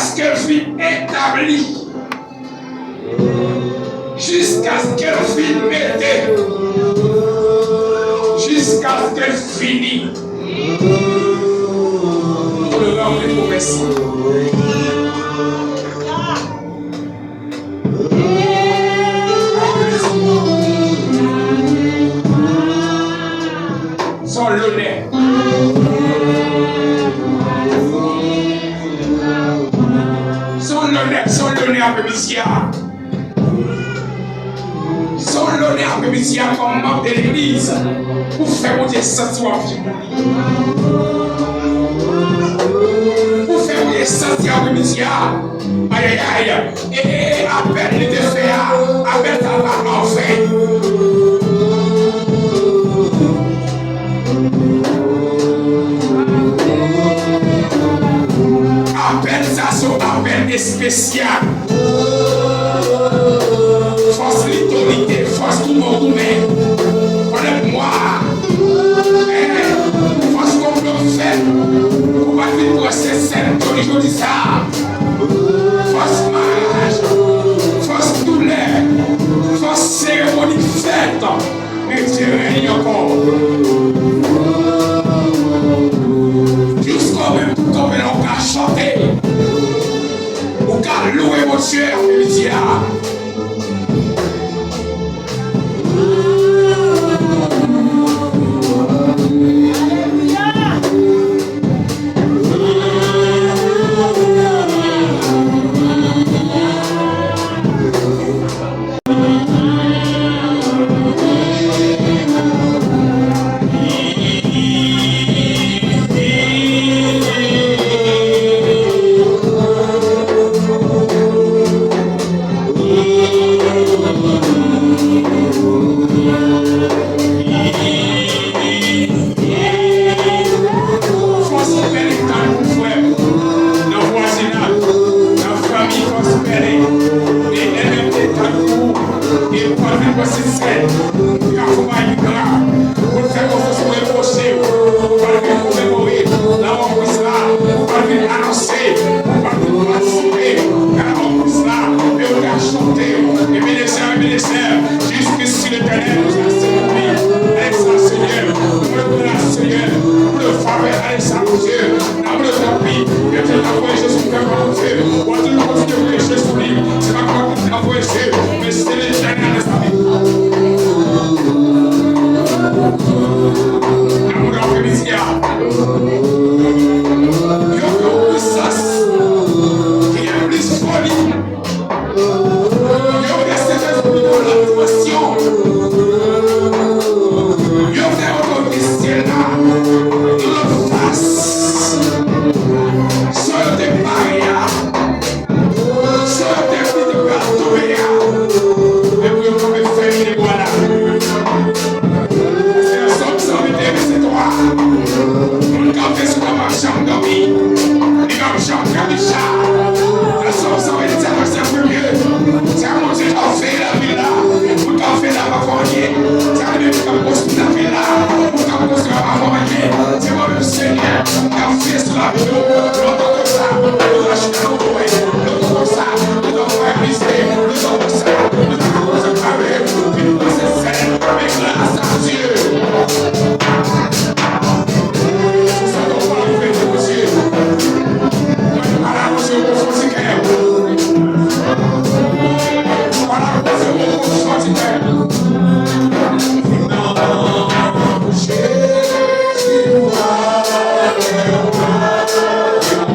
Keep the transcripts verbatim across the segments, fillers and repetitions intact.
Jiskaske l fin etabli. Jiskaske l fin mete. Jiskaske l fini. Pou l ranpli pwomès li. Se yon lonè. Se yon lonè, se yon lonè apremidi a. Se yon lonè apremidi a kòm manm de legliz pou fè Bondye santi w ap viv pou li. Pou fè Bondye santi apremidi a. Ayayay. E apèl li te fè a, apèl sa pa anven. Apèl sa se yon apèl espesyal. Fòs li, otorite, fòs goumen w goumen pandan mwa a. Fòs konplo k fèt pou w pa t vin pran Sen Sèn jodi sa a. Fòs maraj, fòs doulè, fòs seremoni k fèt. Bondye règne ankò. Jiska w menm tou kanpe la, ou ka chante. Ou ka louwe Bondye apremidi a. Fòs pèlen tankou frè m, nan vwazinaj, nan fanmi, fòs pèlen, e N M T tankou, e Pòtvin Pwensip Sèt, ki akonpaye gra, pou l fè konfyans pou repwoche, pou l vin komemore, nan wòpwiz la, pou l vin anonse, pou l vin patisipe, nan wòpwiz la, e ou ka chante, Ebenezè, Ebenezè, Jésus-Christ, si l'Éternel nous a secourus. Alléluia, Seigneur. Pour le grâce, Seigneur. Pour le faveur, alléluia, mon Dieu. N ap leve tanpri, ke Bondye ta voye Jezi pou fè pa Bondye. Ou ap toujou kontinye voye Jezi pou li. Se pa kòman Bondye ta voye Jezi, men se Letènèl de sa vi. Nan moun apremidi a, yo fè yon pwisans ki gen plis foli. Yo fè Sentespri nan yon lòt dimansyon. Yo fè otorite syèl la yon lòt fas. Sa yo te pare a, sa yo te di te pral tonbe a, men pou yo tonbe fèmine bwa la. Se nan Sòm san vennde, vèsè twa. Moun k ap fè sou kò p ap janm dòmi, li p ap janm kabicha. Nan Sòm san vennde, vèsè premye, se a Bondye k ap veye nan vil la. Moun k ap veye la pa fè anyen. Se a li menm ki ap konstwi nan vil la. Moun k ap konstwi la pa fè anyen. Se mwen menm, Senyè, k ap veye sou lavi nou. Lontan konsa, nou t ap chita nan yon kwen. Lontan konsa, nou t ap paralize. Lontan konsa, nou t ap konsa. Mwen pale a Bondye, mwen pale a Bondye, mwen pale a Bondye, mwen pale a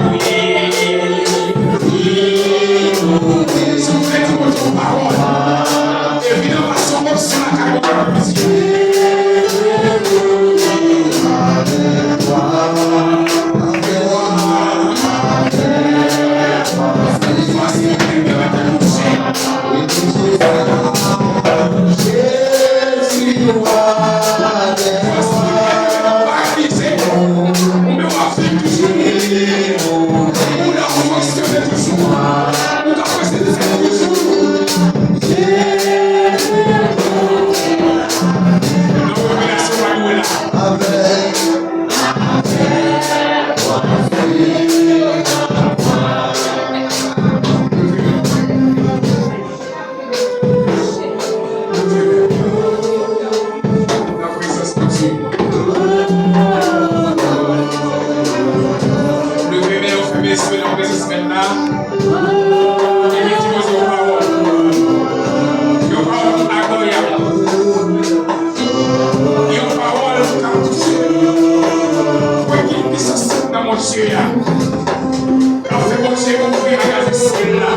Bondye. Mesye a. Paske Bondye ouvri bagay nan syèl la.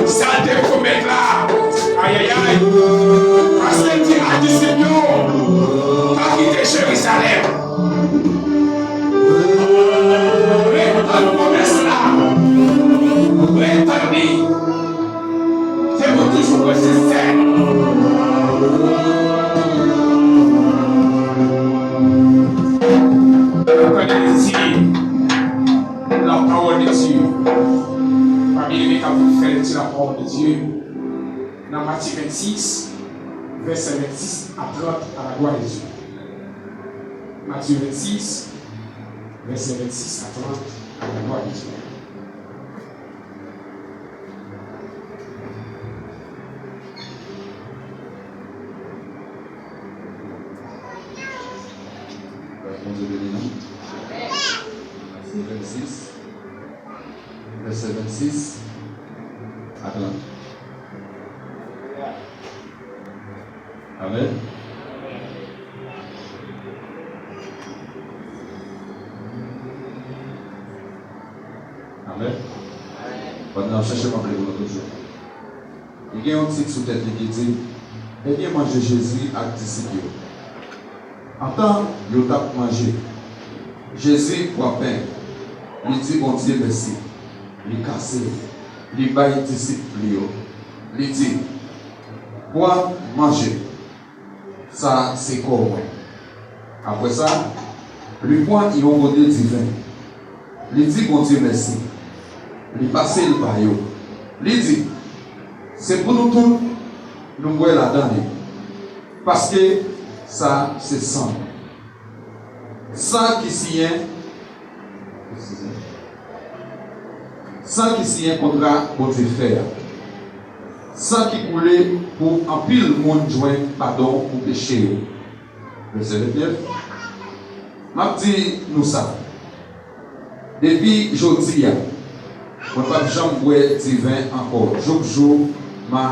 Sa l te pwomèt la. Ayayay. Paske l di a disip yo, pa kite Jerizalèm. Retann pwomès la. Retann li. Se pou toujou persiste. Tande lèkti la pawòl de Dye. Pami leve k ap fè lèkti la pawòl de Dye nan Matye vennsis, vèsè vennsis a trant, a la glwa de Dye. Matye vennsis, vèsè vennsis a trant, a la glwa de Dye. Bondye beni nou. Matye vennsis, vèsè vennsis a trant. Amèn. Amèn. Pandan n ap chèche, m ap li pou nou toujou. Li gen yon tit sou tèt li ki di, Dènye manje Jezi ak disip yo. Antan yo t ap manje, Jezi pran pen, li di Bondye mèsi, li kase l, li bay disip li yo. Li di, Pran, manje. Sa se kò mwen. Apre sa, li pran yon gode diven. Li di Bondye mèsi. Li pase l ba yo. Li di, Se pou nou tout, nou bwè ladan li. Paske sa se san mwen. San ki siyen, san ki siyen kontra Bondye fè a. San ki koule pou anpil moun jwenn padon pou peche yo. Vèsè vennèf. M ap di nou sa. Depi jodi a, mwen p ap janm bwè diven ankò, jouk jou m a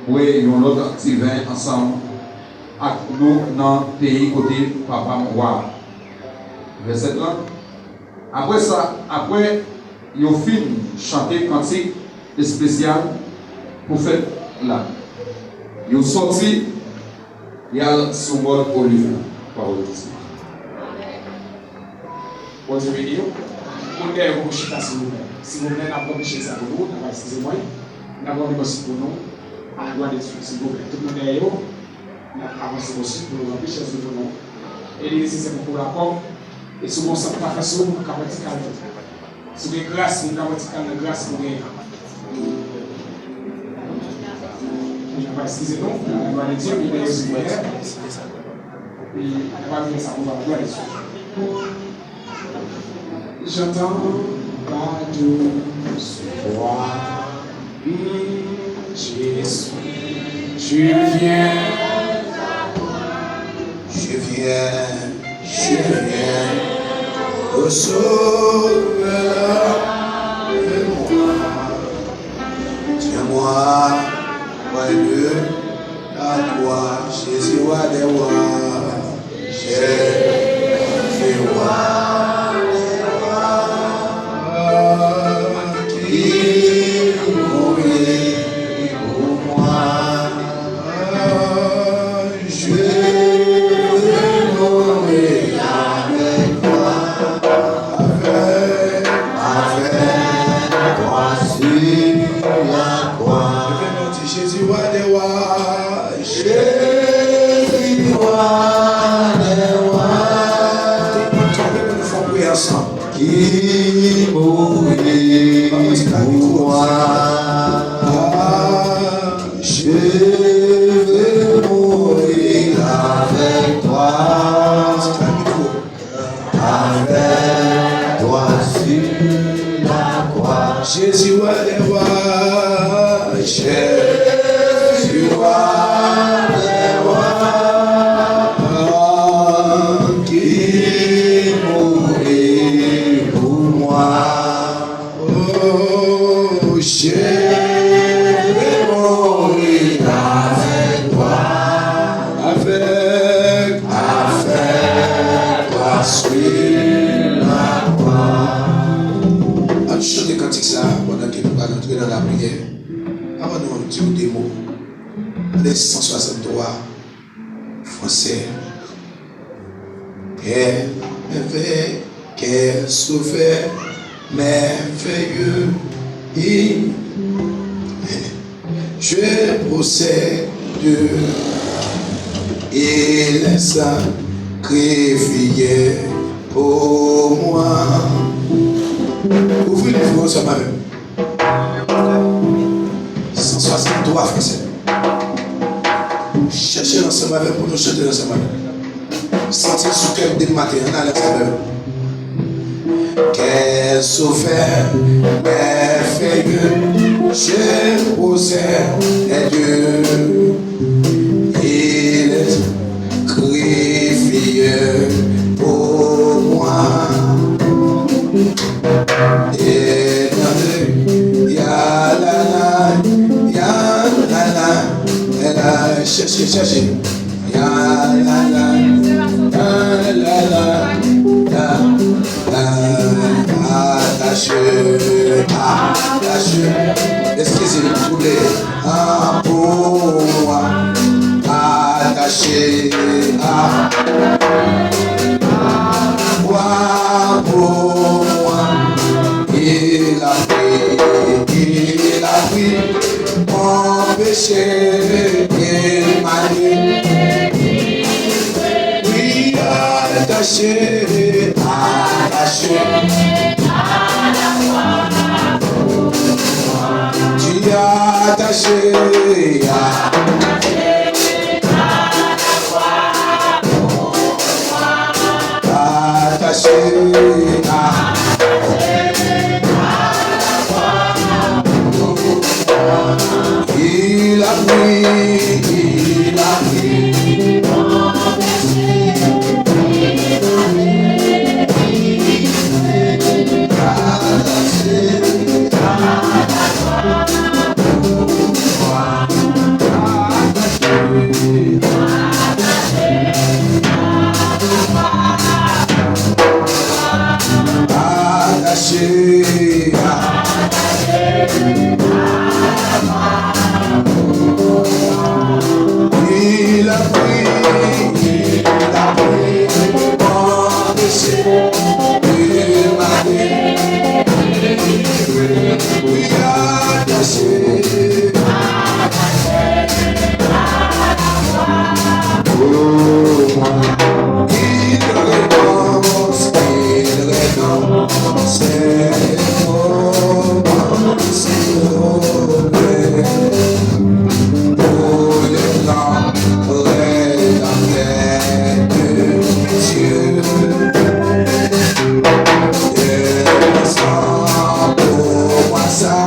bwè yon lòt diven ansanm ak nou nan peyi kote Papa m wa a. Vèsè trant. Apre sa, apre yo fin chante kantik espesyal pou fèt la, yo sòti, y al sou mòn Oliv la. Pawòl Bondye. Bondye beni w. Moun dèyè w pou chita, silvouplè. Silvouplè, n ap ranpli chèz la pou nou. N ap eskize mwen. N ap ranpli mòso pou nou. A la glwa de Dye, silvouplè. Tout moun dèyè yo. N ap avanse mòso pou nou ranpli chèz yo pou nou. E li nesesè pou pran lakò. E si w gen yon sant pafè sou ou, ou ka pran ti kal tou. Si w gen gras, moun ka pran ti kal nan gras pou genyen. N ap eskize nou. A la glwa de Dye, moun dèyè yo, silvouplè. E n ap ranpli sa pou nou, a la glwa de Dye. J'entends ta douce voix. Mm, Jésus, je viens, je viens, je viens au Sauveur de moi. Tiens-moi près de ta croix, Jésus, roi des rois. Jésus, roi des rois, qui mourit pour moi. Je veux mourir avec toi, avec, avec toi sur la croix. Leve men w, di, Jésus, roi des rois. Jésus, roi des rois. Leve men nou, fè yon priyè ansanm. Qui mourit pour moi. Je veux mourir avec toi. Avec toi sur la croix. Jésus, roi des rois. Jésus, roi des rois, qui mourit pour moi. Oh, je veux mourir avec toi, avec, avec toi sur Chante kantik sa a pandan ke nou pral antre nan lapriyè. Avan nou di yon de mo, ale san swasanntwa, fransè. Kè mèvèy, kè Sovè mèvèye, il Je possède et les sacrifiés pour moi. Ouvri liv ou ansanm avè m. San swasanntwa fransè. Chèche l ansanm avè m pou nou chante l ansanm avè m. Santi l sou kè m depi maten an, ann ale ansanm avè m. Kè Sovè mèvèye, je possède et il est sacrifié pour moi. Et dans le ya la la, ya la la, ya la, chèche, chèche. Ya la la, ya la la, ya la, atache, atache. Eskize m, souple. A pou mwen, atache a bwa pou mwen. Il a pris, il a pris mon péché et m'a délivré. Oui, attaché, attaché. Tu es attaché à, attaché à. Il a pris, il a pris. Atache. Il a pris, il a pris mon péché, il m'a délivré. Oui, attaché. Oh, il renonce, il renonce, c'est pour moi, c'est pour lui. Pour le grand rédempteur de Dieu. Et le sang pour moi, ça,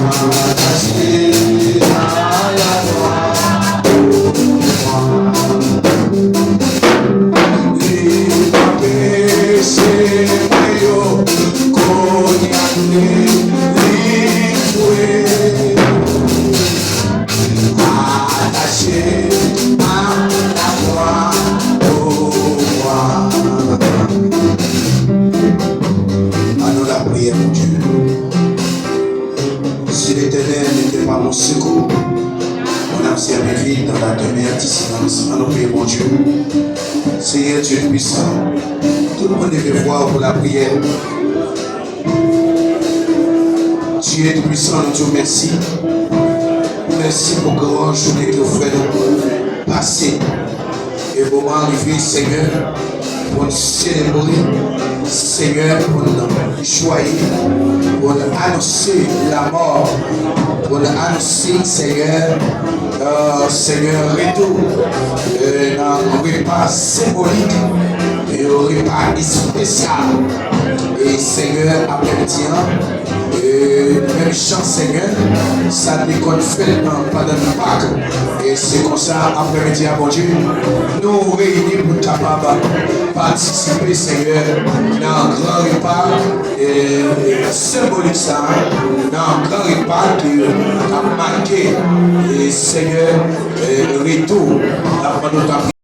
An nou lapriyè, Bondye. Si l'Éternel n'était pas mon secours, mon âme serait vide dans la demeure du silence. An nou priye Bondye. Seigneur Dieu puissant, tout le monde leve vwa pou lapriyè. Dieu Tout-Puissant, nou di w mèsi. Mèsi pou gran jounen ke w fè nou pase. E moman an rive, Senyè, pou n selebre, Senyè, pou n jwaye, pou n anonse lanmò, pou n anonse, Senyè, euh, Senyè, retou, euh, nan repa senbolik, yon repa espesyal. E Senyè, aprèmidi an, e menm jan, Senyè, sa te konn fèt nan, pandan Pak. E se konsa, aprèmidi a, Bondye, nou reyini pou n kapab patisipe, Senyè, nan gran repa, e, senbolik sa, nan gran repa ki ap make, e, Senyè, e, retou. N ap mande w ta